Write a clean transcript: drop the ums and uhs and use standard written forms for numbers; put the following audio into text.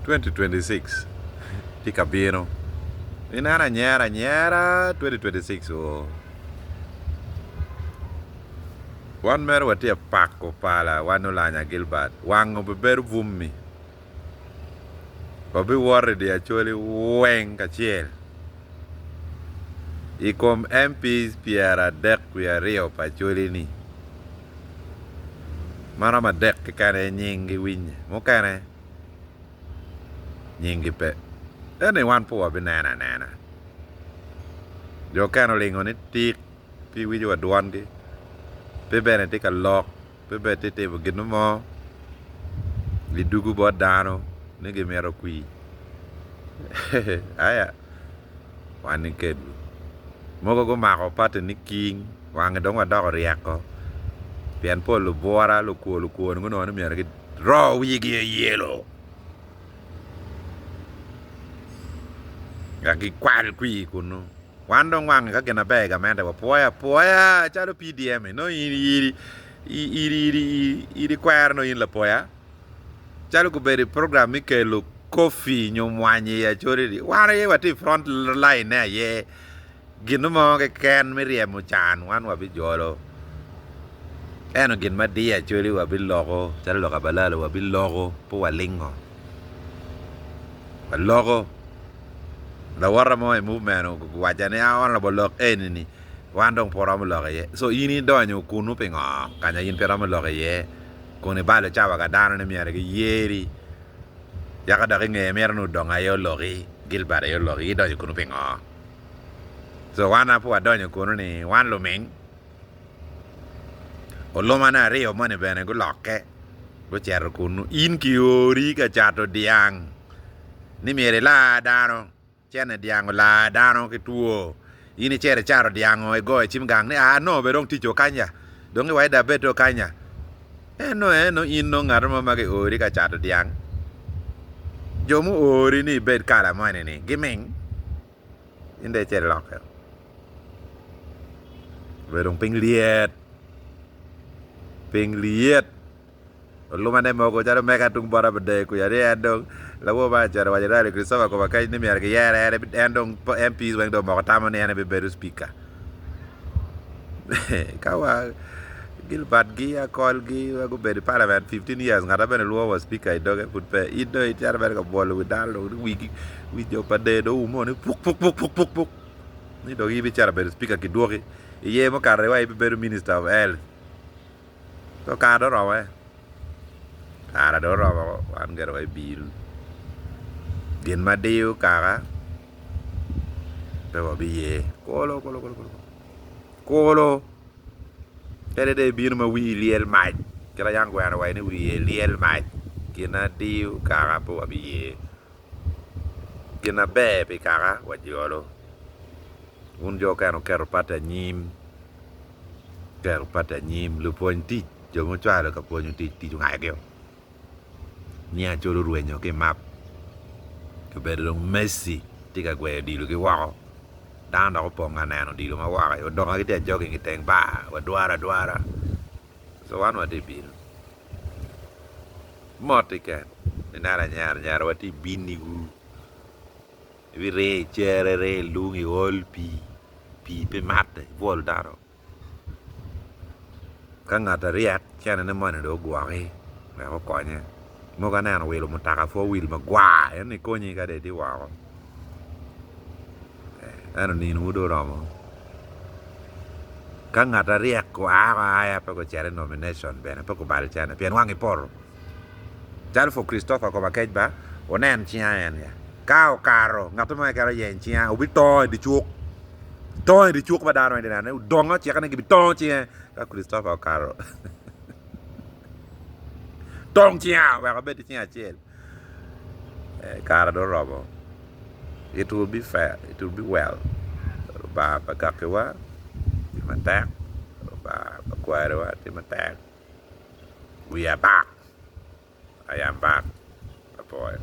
2026 tye ka bino ineno anyera anyera 2026 oo wan mere watye ka pako pala wan olanya Gilbert wang obibedo bwumi wabiwoto i dye Acholi weng kacel i kom MPs 32 pa Acholi-ni ma romo adek keken aye nyinggi winye mukene nyinggi pe ento ni wan pud wabineno anena jo okene olingo ni tik pe iwinyo wa dwongi pe bene tye ka lok pe bene tye ka timo gin mo gidwogo bot dano ni gimito kwir aya wan ni kedwu mogo gumako pati ni king wange dong wadoko ryeko pien pol lubwura lukwo lukwoni gunongo ni myero giro wigi i yelo wek gikwal kwir kunu. Wan dong wange ka gin aber i gamente wapwoyo apwoya calo PDM-mi nongo in ikwero nongo in lapoya calo gubedo i program me kelo kofi nyo mwanyi i Acholi-ni wan aye watye i front line-ne aye gin mo keken me ryemo can wan wabijolo ento gin ma diyo Acholi wabiloko calo lok abalalo wabiloko pe walingo waloko. Lawota mo i movement owacca ni honourable lok eni ni wan dong pe waromo lok iye so in idonyo kunu pingo kanya in pe iromo lok iye kun ibalo cawa ka dano ni myero giyeri yaka dok ingeye mito ni Odongo aye oloki Gilbert aye oloki idonyo kunu pingo so wan ma pe wadonyo kunu ni wan luming olumane aryo moni bene gulokke gucito kunu in kiori ka cato dyang. ni myero ilar dano, cene dyang olar dano ki two, in icito icato dyango igoyo i cim gang ni aa nongo bene dong tic o kany ya, dong iwaci dong abed dong kany ya, eno eno in nongo ngat mo ma kiori ka cato dyang, jo muori ni ibed kala moni ni giming in dong icito ilokke obedo dong piny lyet, piny lyet. Olumane mogo calo mega tung bota bade kuca ni en dong lawor ma ocito owaco rally Christopher Kobakec ni myero giyere en en dong MPs weng dong omoko tamo ni en aye bibedo speaker. Ka wa Gilbert gi Akol gi wa gubedo i parliament 15 years ngat ma bene lwongo wa speaker i doge pud pe in dong icito mere ka bwolo wi dano dong wigi wi jo pa der dong oumo ni puk puk puk puk puk puk ni dong in ibicito bedo speaker kidwoki iye mukato iwaci ibibedo minister of health. To kare dong oromo eh, kare dong oromo wan myero wabil gin ma diyo kaka pe wabiye kulu kulu kulu kulu kadi dong ibino ma wii lyel mac kit ma yam gweno waco ni wiye lyel mac gin ma diyo kaka pe wabiye gin maber pi kaka wajolo wun jo okene wuketo pati anyim. Keto pati anyim, lupwony tic, jo mucwalo ka pwonyo tic, tic ongayogi-o. Nia col orwenyo ki i map, obedo dong Messi tye ka gweyo odilo ki woko. Dano dok opong ka neno odilo ma woko-ni, odonga gitye ka jogging i teng bar, wadwaro adwara. Co wan watye ka bino. Mot keken, ineno anyira anyira watye ka biniwu. Ibiringo i cere, iringo i lung, iol pii, pii pe matte, ibwol dano. Ka ngat aryek cene moni dong ogwoki wek okonye. Mogo aneno wilo mutoka pud owil magwar ento ikonyi ka dong itye woko ento ninowu dong oromo. Ka ngat aryek oa aya pe gucito i nomination bene pe gubal cene pien wang ipoto. Calo pud Christopher koma kec ba wunen cinga en ya ka okato ngat mo keken oyeny cinga wubitongo i dye cuk tongo i dye cuk ma dano weng tye ka neno odongo ocike ni gibitongo cinge ka Christopher okato tong cinga wek obed ki cinge acel kare dong oromo it will be fair it will be well Lubanga pa kakiwa tye matek Lubanga pa kwariwa tye matek. We are back I am back apoyo.